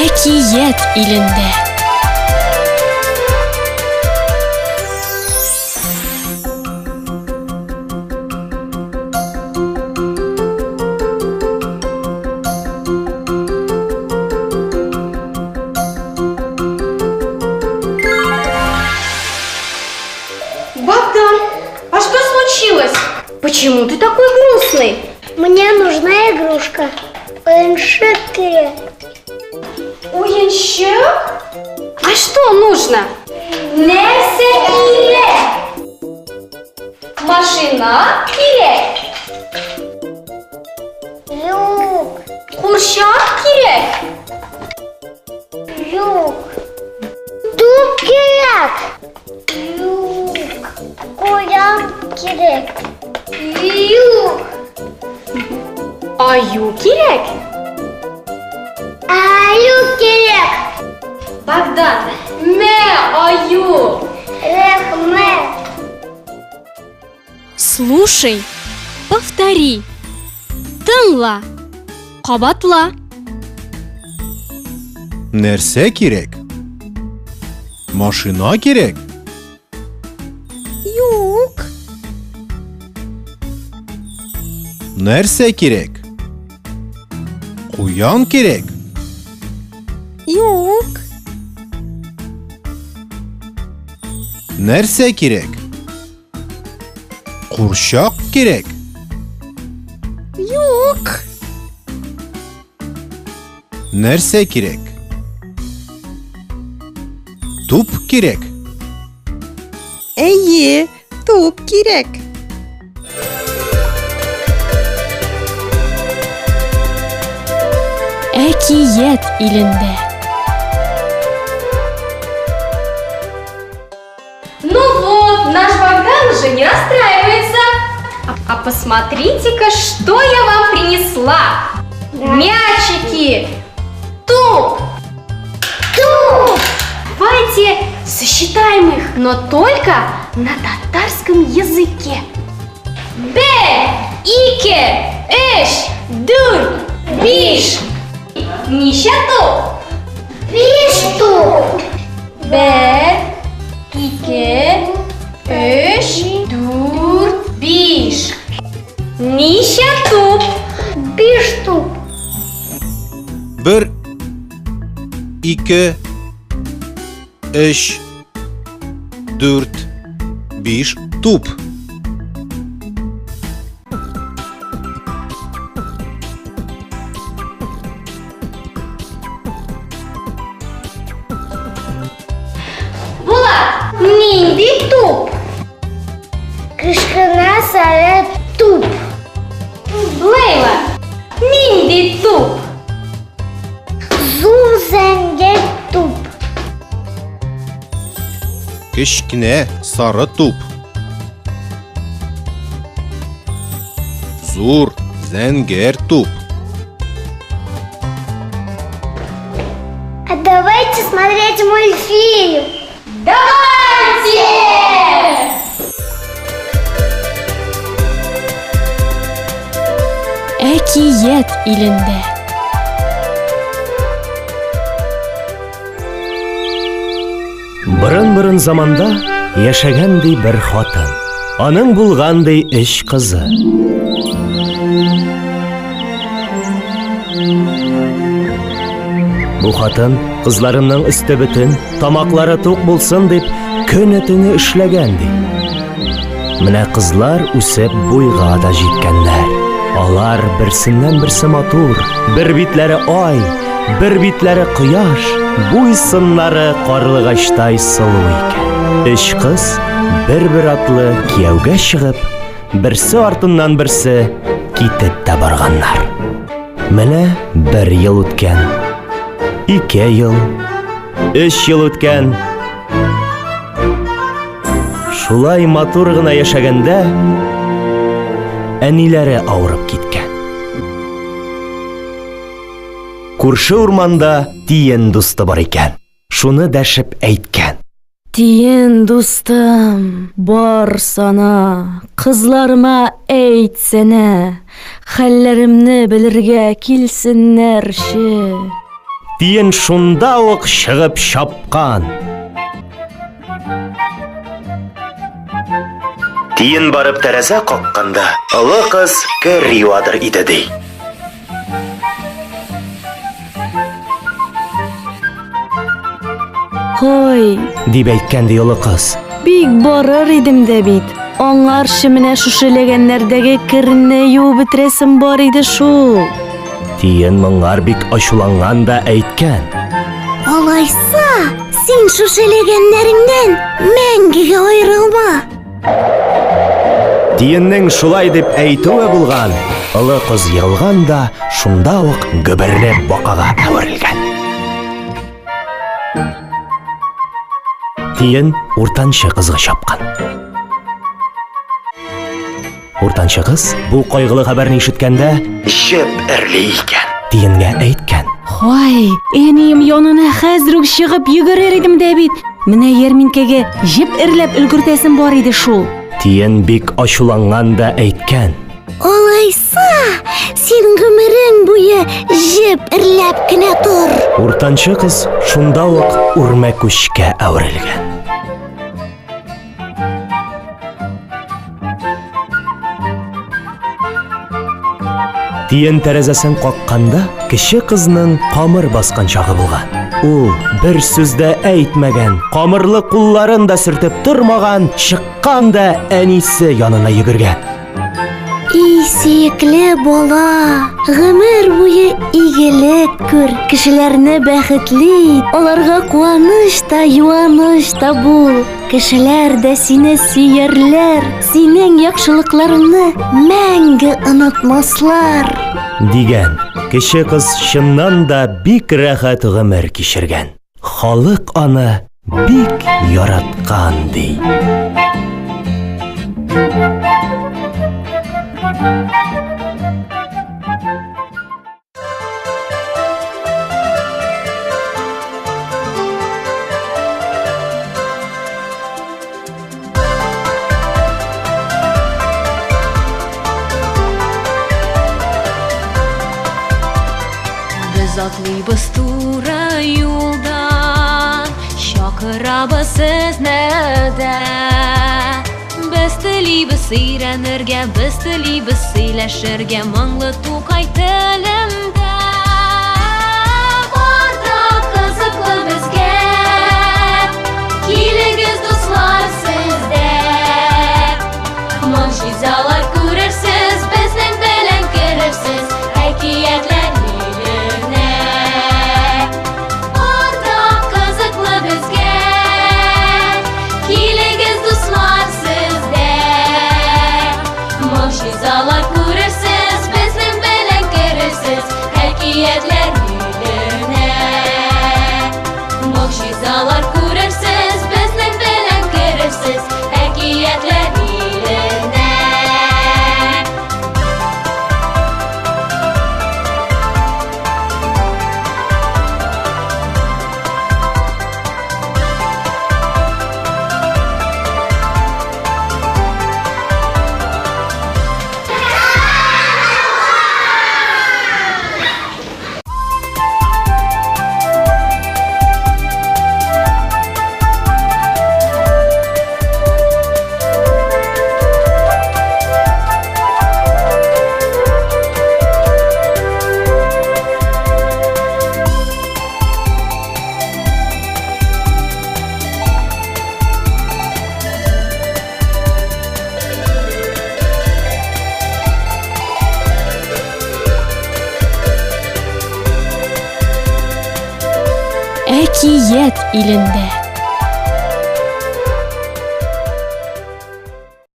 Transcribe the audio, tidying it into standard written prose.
Әкият илендә. Богдан, а что случилось? Почему ты такой грустный? Мне нужна игрушка. Уенчык кирәк. Уенчык? А что нужно? Нәрсә кирәк? Машина кирәк. Юк. Курчак кирәк. Юк. Туп кирәк. Юк. Куян кирәк. Юк. Аю кирәк. Аю кирәк. Богдан, мә аю. Рәхмәт. Слушай, повтори. Тыңла, кабатла. Нәрсә кирәк? Машина кирәк? Юк. Нәрсә кирәк? Куян кирәк? Юк. Нәрсә кирәк? Курчак кирәк? Юк. Нәрсә кирәк? Туп кирәк? Әйе, туп кирәк. Әкият илендә. Ну вот, наш Богдан уже не расстраивается. А посмотрите-ка, что я вам принесла. Мячики. Туп. Туп. Давайте сосчитаем их, но только на татарском языке. Бер, ике, өч, дүрт, биш. Ничә туп? Биш туп. Бер, ике, өч, дүрт, биш. Ничә туп? Биш туп. Бер, ике, өч, дүрт, биш туп. Булат, нинди туп? Кечкенә сары туп. Лейла, нинди туп? Зур зәңгәр туп. Кечкенә сары туп. Зур зәңгәр туп. А давайте смотреть мультфильм. Давайте! Әкият илендә. Борын-борын заманда яшәгән ди бер хатын. Аның булган ди өч кызы. Бу хатын кызларының өсте бөтен, тамаклары тук булсын дип, көне-төне эшләгән ди. Менә кызлар үсеп буйга да җиткәннәр. Алар берсеннән берсе матур, бер битләре ай, бер битләре кояш, буй сыннары карлыгачтай сылу икән. Өч кыз бер-бер атлы кияүгә чыгып, берсе артыннан берсе китеп тә барганнар. Менә бер ел үткән, ике ел, өч ел үткән. Шулай матур гына яшәгәндә, әниләре авырып киткән. Күрше урманда тиен дусты бар икән. Шуны дәшеп әйткән. Тиен дустым, барсана, кызларыма әйтсәнә, хәлләремне белергә килсеннәрче. Тиен шунда ук чыгып чапкан. Тиен барып тәрәзә какканда, олы кыз кер юадыр иде ди. Һай, Дип әйткән ди олы кыз. бик барыр идем дә бит. Аңарчы менә шушы ләгәннәрдәге керне юып бетерәсем бар иде шул. Тиен моңар бик ачуланган да әйткән. Алайса, син шушы ләгәннәреңнән мәңгегә аерылма. Тиеннең шулай дип әйтүе булган, олы кыз егылган да шунда ук гөберле бакага әверелгән. Тиен уртанчы кызга чапкан. Уртанчы кыз бу кайгылы хәбәрне ишеткәндә җеп эрли икән. Тиенгә әйткән. Һай, әнием янына хәзер үк чыгып йөгерер идем дә бит. Менә ярминкәгә җеп эрләп өлгертәсем бар иде шул. Тиен бик ачуланган да әйткән. Алайса, син гомерең буе җеп эрләп кенә тор. Уртанчы кыз шунда ук үрмәкүчкә әверелгән. Тиен тәрәзәсен какканда, кече кызның камыр баскан чагы булган. Ул бер сүз дә әйтмәгән, камырлы кулларын да сөртеп тормаган, чыккан да әнисе янына йөгергән. И сөекле бала, гомер буе игелек күр, кешеләрне бәхетле ит, аларга куаныч та, юаныч та бул. Кешеләр дә сине сөярләр, синең яхшылыкларыңны мәңге онытмаслар. Дигән. Кече кыз чыннан да бик рәхәт гомер кичергән. Халык аны бик яраткан ди. Без атлыйбыз туры юлдан, чакырабыз сезне дә. Без телибез өйрәнергә, без телибез сөйләшергә моңлы Тукай телендә. Бар да кызыклы безгә, килегез, дуслар, сез дә. Могҗизалар күрерсез, безнең белән керерсез әкиятләр иленә. Бар да кызыклы безгә, килегез, дуслар, сез дә. Могҗизалар күрерсез, безнең белән керерсез әкиятләр иленә. Могҗизалар күрерсез, безнең белән керерсез әкиятләр иленә. Әкият илендә.